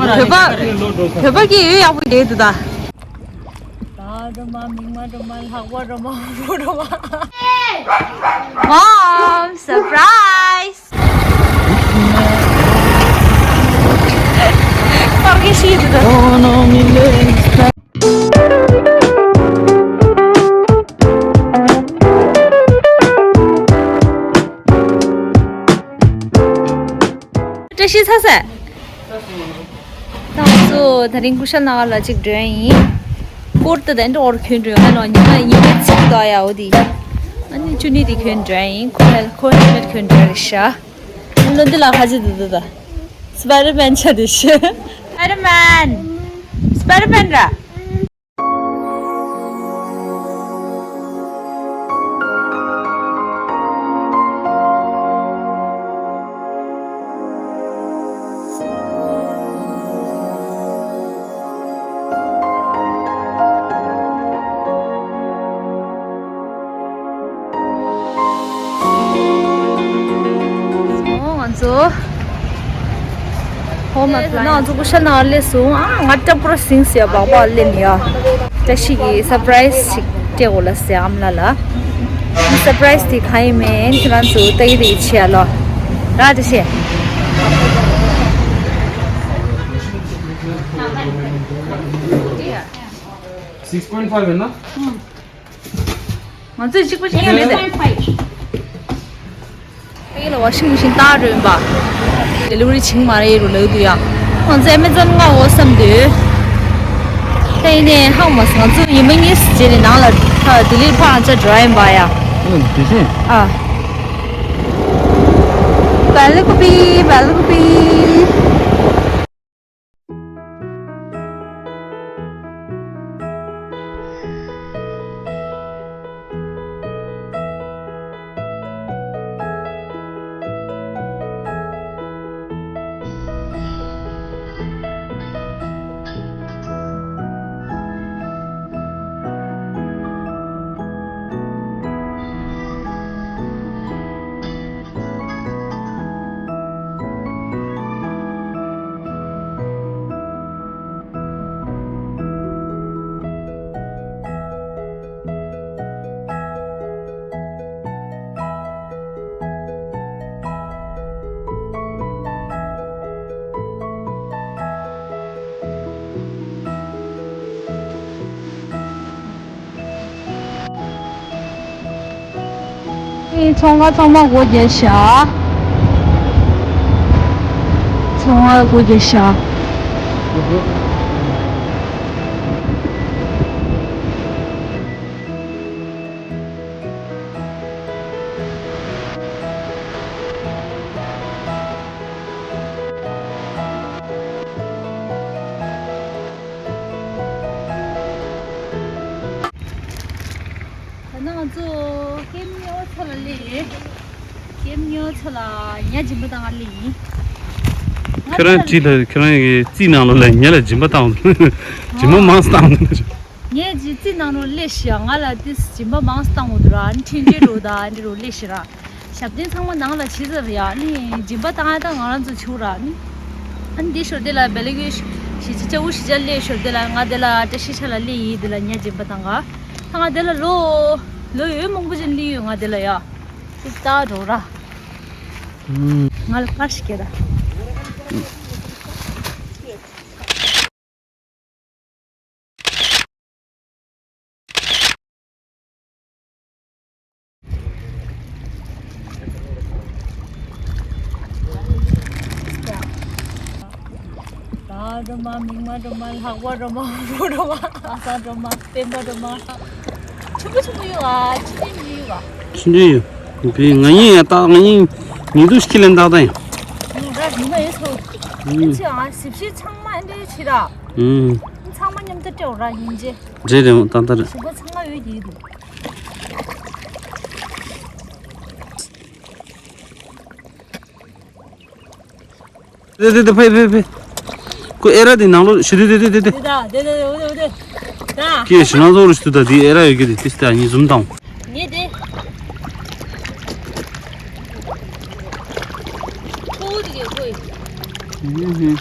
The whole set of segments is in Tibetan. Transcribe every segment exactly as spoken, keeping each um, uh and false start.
བོད་པ་བོད་པ་གི་ཡོད་ཡག་པོ་འདུག་ད། ད་འགྲོ་མ་མིག་མ་འགྲོ་མ་ལྷག་པ་འགྲོ་མ་འགྲོ་མ། Mom, surprise! ཨོ་ནོ་མི་ལེ། བཀྲ་ཤིས་ཚ་ས། ད་ང་ཚོ་དེ་རིང་ཀུ་ཤལ་ནགར་ལ་གཅིག་འགྲོ་ཡ་ཡིན། སྐོར་དེ་དེ་འདྲ་འོར་གྱོན་འགྲོ་ཡ་ལོ། ཉི་མ་ཉི་མ་གཅིག་དགའ་ཡ་འོ་དེ། ཨ་ནི་ཅུ་ནི་དེ་གྱོན་འགྲོ་ཡ་ཡིན། ཁོ་ཧེལ་ཁོ་ཧེལ་མེད་གྱོན་འགྲོ་ཡ་རེད་ཤག་ལོ་འདི་ལ་ཁ་ཅིག་འདུག་འདུག་ད། སི་པའི་ཌར་མེན་ཆགས་འདུག་ཤག་སི་པའི་ཌར་མེན། སི་པའི་ཌར་མེན་ར། ང་ཚོ་ཧོམ་ཨེབ་ལའེན། ང་ཚོ་ཀུ་ཤལ་ནགར་སླེབས་སོང་། ཨ་ང་སྐྲ་པུ་ར་སིང་སི་ཡ་བག་བག་ལེན་ཡ། བཀྲ་ཤིས་ཀྱི་སར་པ་རའི་སི་ཞིག་སྤྲད་དགོས་ལ་ཟེར་ཨ་མ་ལགས་ལ། སར་པ་རའི་སི་དེ་གང་ཡིན་མིན་ཁྱེད་རང་ཚོ་ལྟ་གི་འདུག་ཆེ་ཡ་ལོ། ར་བཀྲ་ཤིས། Six point five ཡིན་ན། ང་ཚོས་གཅིག་པ་ཤེས་ཀྱི་མེད་དེ། ཕ་གི་ལ་ཝ་ཤིང་མེ་ཤིན་བཏང་རོགས་ཡིན་པ། ཌེ་ལི་ཝ་རི་བྱེད་མ་རེད་རུ་ལབ་འདུག་ཡ། ང་ཚོ་ཨེ་མེ་ཛོན་མངགས་འོ་བསམ་དུས། ད་ཡིན་ནའི་ཧང་མ་སོང་། ང་ཚོ་ཉི་མ་གཉིས་རྗེས་ནས་ནང་ལ་ད་ལྡི་ལིར་ཕར་ང་ཚོ་འགྲོ་ཡ་ཡིན་པ་ཡ། ཨ་ལ་དེ་བཞིན། ཨ། བལ་ཀོ་པི་བལ་ཀོ་པི། ཚོང་ཁང་ཚང་མ་སྒོ་རྒྱབ་ཤག་ཚོང་ཁང་སྒོ་རྒྱབ་ཤག་ད་ནང་ང་ཚོ་ཀེམ་ཉོ་ཚོ་ལ་སླེབས་ཡོད། ཀེམ་ཉོ་ཚོ་ལ་ཉ་སྦྱིན་པ་བཏང་ག་སླེབས་ཡིན། ང་ཁྱོད་རང་ཚོ་ལ་བྲིས་ལ་ཁྱོད་རང་གི་རྩིས་ནང་ལོགས་ལ་ཉ་ལ་སྦྱིན་པ་བཏང་འདུག་སྦྱིན་པ་མང་ཙམ་བཏང་འདུག་ངས་ཀྱི་རྩིས་ནང་ལོགས་སླེབས་ཤག་ང་ལ་དེ་སྦྱིན་པ་མང་ཙམ་བཏང་འོང་དུ་ར། ཨ་ནི་འཕྲིན་བཅོལ་འགྲོ་ད་འདི་རུ་སླེབས་ཤག་ར། ཞབས་བརྟན་ཚང་མ་ནང་ལ་ཕྱིན་ཚར་རེད་ཡ། ནི་སྦྱིན་པ་བཏང་ཡ་ད་ང་རང་ཚོ་ཆུ་ར་ནི། ཨ་ནི་འདི་ཞོར་དེ་ལ་བེ་ལི་གི་ཞི་ཅི་ཅ་འུ་ཞི་ཅ་ལེ་ཞོར་དེ་ལ་ང་དེ་ལ་བཀྲ་ཤིས་ཆ་ལ་ལེ་ཡི་དེ་ལ་ཉ་སྦྱིན་པ་བཏང་ག་ད་ང་དེ་ལ་ལོ་ལོ་ཡོད་མང་པོ་ཅན་ལི་ཡོད་ང་དེ་ལ་ཡ། ཏིག་ཏག་འགྲོ་ར། ང་ལ་པར་ཞིག་སྐྱེ་ད། ད་སྒྲོལ་མ་མིག་དམར་སྒྲོལ་མ་ལྷག་པ་སྒྲོལ་མ་རོ་སྒྲོལ་མ་ལྷ་ས་སྒྲོལ་མ་སྤེན་པ་སྒྲོལ་མ་ཆུང་ཆུང་ཡོད་ཨ། ཆུང་ཆུང་ཡོད་ཨ། ཆུང་ཆུང་ཡོད། ང་གཉིས་ཡང་ལྟ་ང་གཉིས་ཉིན་དུ་ཁྱི་ལེན་ཏག་ཏག་ཡིན། ད་ཉི་མ་ཡོད་ཚོ། ཨུམ། ཆུ་ཨ་ཞིབ་ཞིབ་ཚང་མ་འདྲེ་ཆི་ར། ཨུམ། ཚང་མ་མཉམ་དུ་སྤྲད་ར་ཡིན་རྗེས། རེད་རེད་ཏག་ཏག་རེད། ཞིབ་པ་ཚང་མ་ཡོད་ཀྱི་འདུག་དེ་དེ་དེ་ཕེ་ཕེ་ཕེ། ཁོ་ཨེ་ར་དེ་ནང་ལོགས་ཞུ་དེ་དེ་དེ་དེ་དེ། དེ་ད་དེ་དེ་འོ་དེ་འོ་དེ། ད། ཀྱེ་ཞི་ནང་ཚོགས་རུ་ཞུ་ད་དེ་ཨེ་ར་ཡོད་ཀྱི་དེ་དེ་སྟ་ཉི་ཟུམ་དང་། ངས་དེ། ཁོ་འོ་དེ་གས་ཁོ་ཡིན། ཧུམ་ཧུམ།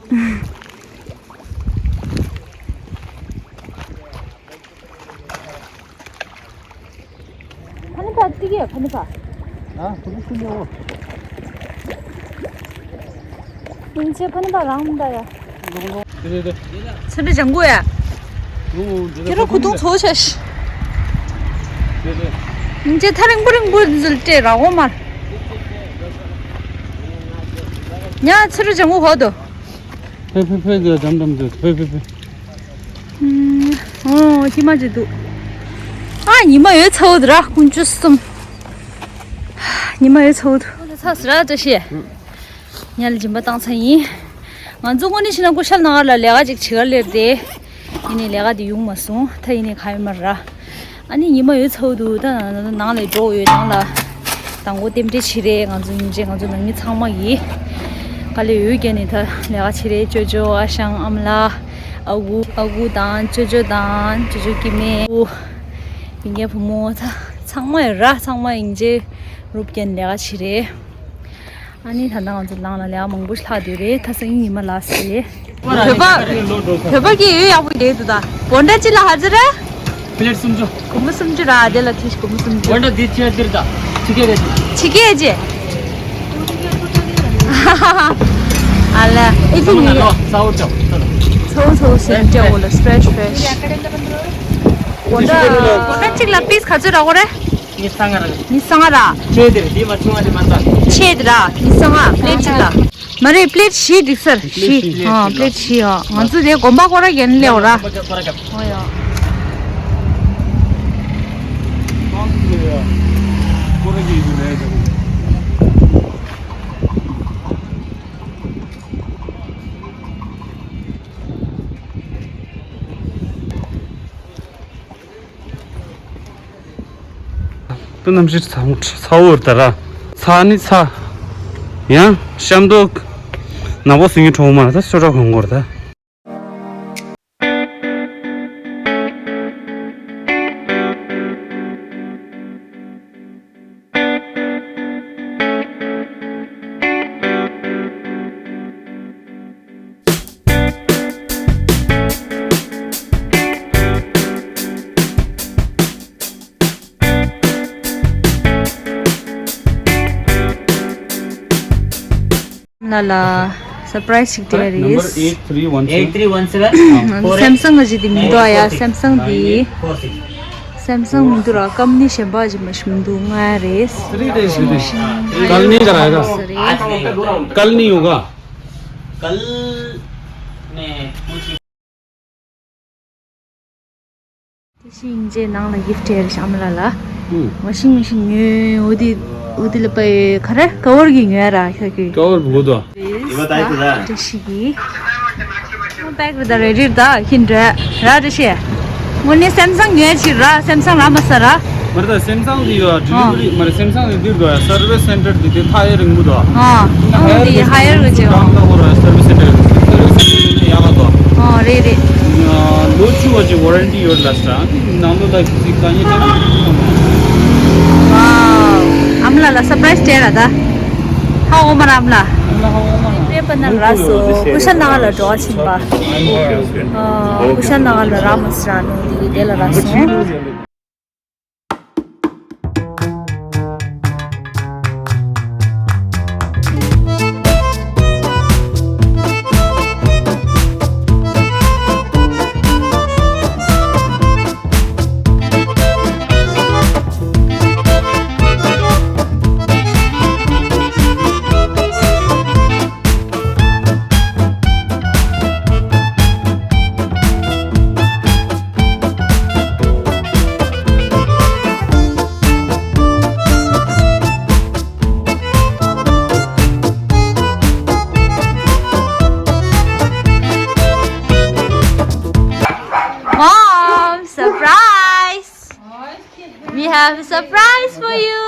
ཕ་ནི་ཕ་ཏི་གེ་ཕ་ནི་ཕ། ཨ་ཁོ་ཚོ་ཁུར་ནས་འོ། སྙིང་རྗེ་ཕ་ནི་ཕ་རང་མི་འདའ་ཡ། ཚུར་འདྲི་ལྗང་གུ་ཡ། ཁྱེད་རང་ཁུ་ཐུང་ཚོ་ཤ་ཤི། སྙིང་རྗེ་ཐག་རིང་པོ་རིང་པོ་འཛུལ་ཏེ་ར་འོ་མར། ཉ་ཚུར་འདྲི་ལྗང་གུ་ཧོ་དོ། ཕེ་ཕེ་ཕེ་དེ་འགྲམ་འགྲམ་དེ་ཕེ་ཕེ་ཕེ། ཨོ་ཧི་མ་ཅི་འདུག་ཨ་ཉི་མ་ཡོད་ཚ་བོ་དེ་ར་ཀུན་ཅུ་གསུམ། ཉི་མ་ཡོད་ཚ་བོ་འདུག་ཚ་ས་ར་བཀྲ་ཤིས། ཉལ་སྦྱིན་པ་བཏང་ཚར་ཡིན། ང་ཚོ་དངོས་གནས་བྱས་ན་ཀུ་ཤལ་ནང་ལ་ལས་ཀ་ཅིག་བྱེད་གར་སླེབས་ཏེ། ཡིན་ནའི་ལས་ཀ་དེ་ཡོང་མ་སོང་ད་ཡིན་ནའི་ག་ཡོད་མ་ར། ཨ་ནི་ཉི་མ་ཡོད་ཚ་བོ་འདུག་ད་ནང་ལ་འགྲོ་ཡོད་ནང་ལ། དང་པོ་རྟེན་འབྲེལ་བྱེད་རེད་ང་ཚོ་སྙིང་རྗེ་ང་ཚོ་ནང་མི་ཚང་མ་ཡིས། དཀའ་ལས་ཡོད་རྒྱ་ནས་ད་ལས་ཀ་བྱེད་རེད་ཅོ་ཅོ་ཨ་ཞང་ཨ་མ་ལགས། ཨ་ཁུ་ཨ་ཁུ་དང་ཅོ་ཅོ་དང་ཅོ་ཅོ་སྐྱེ་དམན། ཨུ། ཡིན་རྒྱ་བུ་མོ་ད་ཚང་མ་ཡོད་ར་ཚང་མ་སྙིང་རྗེ་རུབ་རྒྱ་ནས་ལས་ཀ་བྱེད་རེད། ཨ་ནི་ད་ལྟ་ང་ཚོ་ལང་ལ་ལས་ཀ་མང་པོ་ཞིག་ལྷག་བསྡད་རེད་ད་སང་ཉིན་ཉི་མ་ལ་སི་ལེ། བོད་པ་བོད་པ་སྐད་ཡོད་ཡག་པོ་རེད་འདུག་ད། བོད་འདྲ་ཅི་ལ་ཧ་ཟེར་ར། པི་ལེཊ་སུམ་ཅུ། སྒོར་མོ་སུམ་ཅུ་ར་དེ་ལ་ཐིག་སྒོར་མོ་སུམ་ཅུ། བོད་འདྲ་འདི་ཆེ་འདིར་ད། ཆི་ཀེ་རེད། ཆི་ཀེ་ཅེ། ཨ་ལ་ཨེ་ཅི་ནི་ཡ། ཚ་བོ་ཅོ། ཚ་བོ་ཚ་བོ་སེམས་ཅན་འོ་ལ་ཕི་རེ་ཤི་ཕི་རེ་ཤི། གོ་ད་གོ་ད་གཅིག་ལ་པིས་ག་ཚོད་རག་གོ་རེད། ཉི་ཤུ་རྩ་ལྔ་ར། ཉི་ཤུ་རྩ་ལྔ་ར། ཆེ་དེ་རེད་དེ་མ་ཆུང་བ་དེ་མ་ད། ཆེ་དེ་ར་ཉི་ཤུ་རྩ་ལྔ་པི་ལེཊ་གཅིག་ལ། མ་རེད་པི་ལེཊ་བཞི་འགྲིག་སར་བཞི། ཨ་པི་ལེཊ་བཞི་ཨ་ང་ཚོ་དེ་དགོན་པ་སྐོར་ར་རྒྱན་སླེབས་ར། ཨོ་ཡ། ཏུ་གནམ་གཤིས་ཚ་ཚ་བོ་རེད་ད་ར། ཚ་ནི་ཚ། ཡང་ཤམ་ཏོག་ནག་པོ་སུ་ཉི་གྲོང་མ་ད་སོ་ར་གང་གོར་ད། ལ་ལ་སར་པི་རའི་སི་ཞིག་སྟེར་རེད། Number eight three one seven. Eight three one seven. སེམ་སང་གི་ཅིག་དེ་མི་འདུག་ཡ། སེམ་སང་དེ་སེམ་སང་མི་འདུག་ར། ཀམ་ནི་གཞན་པ་ཅིག་མ་ཞིག་མི་འདུག་ང་རེད། གལ་ནི་ག་ར་ག་གལ་ནི་ཡོད་ག་གལ་ནི། དེ་བཞིན་ངའི་ནང་ལ་གིཕ་ཊི་ཡར་ཤམ་ལ་ལ། ཝ་ཤིང་མེ་ཤིན་ཉོས། འོ་དེ་འོ་དེ་ལ་པའི་ཁ་ར་ཀ་བར་གི་ཉོས་ར་ཤ་གི། ཀ་བར་བུ་དོ། རེད་ཤི་གི། པེག་རེད་ད་རེད་རེད་ད་ཁྱིན་རེད་ར་རེད་ཤི། དངོས་གནས་སེམ་སང་ཉོས་ཕྱིར་ར་སེམ་སང་ར་མ་ས་ར། མ་རེད་ད་སེམ་སང་འདི་ཡོད་ཌི་ལི་ཝ་རི་མ་རེད་སེམ་སང་འདི་འདིར་འགྲོ་ཡ་སར་ཝིས་སེན་ཊར་འདི་དེ་ཐག་ཡ་རིང་པོ་འདུག་ཨ་ཨ་འདི་ཧ་ཡར་གི་ཅིག་ཨ་ད་ཧོ་ར་སར་ཝིས་སེན་ཊར་སར་ཝིས་སེན་ཊར་ཡ་ག་འདུག་ཨ་རེད་རེད། ལོ་བཅུ་བ་ཅིག་ཝ་རན་ཊི་ཡོད་ལ་ས་ནང་ལོ་ལ་ཁི་ཅིག་དཀའ་ངལ་ཅང་མི་འདུག་ཨ་མ་ལ་ལ་སར་པ་རའི་སི་སྤྲད་ར་ད། ཧ་འོ་མ་ར་ཨ་མ་ལ། ཨ་མ་ལ་ཧ་འོ་མ་ར། དེ་པ་ན་ར་སོ་ཀུ་ཤ་ན་ག་ལ་འགྲོ་བ་ཕྱིན་པ། ཀུ་ཤ་ན་ག་ལ་ར་མ་སི་ར་ནོ་དེ་གི་དེ་ལ་ར་སོང་། Mom, surprise! We have a surprise for you.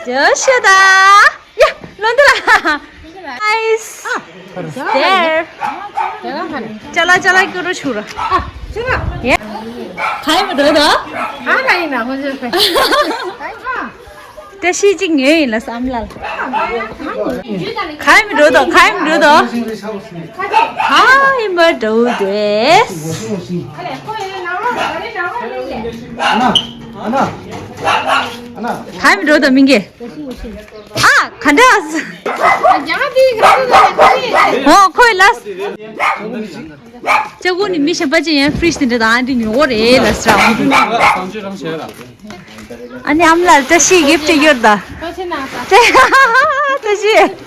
Joshua. Yeah, Londra. Nice. There. Chala chala kuro chura. Yeah. Khai ma da da. Ah, khai na ho je khai. Tashi jing ye la samla. ག་ཡིན་འགྲོ་དང་ག་ཡིན་འགྲོ་དང་། ག་ཡིན་པ་འགྲོ་དེ། ག་ཡིན་འགྲོ་དང་མིན་གྱི། ཨ་ག་འདྲ། ཨོ་ཁོས་ལ། ཅ་གུ་ནི་མི་གཞན་པ་ཅན་ཡང་ཕྲིཇ་དེ་འདྲ་དང་ཨ་འདྲི་ཉོ་གོ་རེད་ལ་ཟེར། ཨ་ནི་ཨ་མ་ལགས་བཀྲ་ཤིས་གིཕ་ཊི་ཡོད་ད། བཀྲ་ཤིས།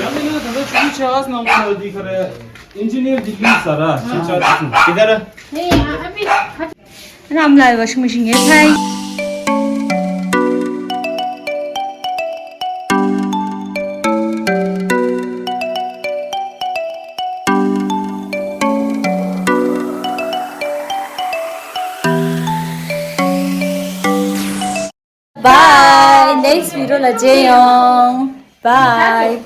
ཡང་ན་ད་ལྟ་ཆུ་ཆེ་ཨ་སྣང་བ་འདི་ག་རེ། ཨིན་ཇི་ནིར་ཌིག་རི་ས་ར་ཤིང་ཆ་དེ་ཚོ་དེ་ག་རེ། ཨ་མ་ལགས་ཝ་ཤིང་མེ་ཤིན་ངས་ཚ། Bye. Next video ལ་མཇལ་ཡོང་། Bye.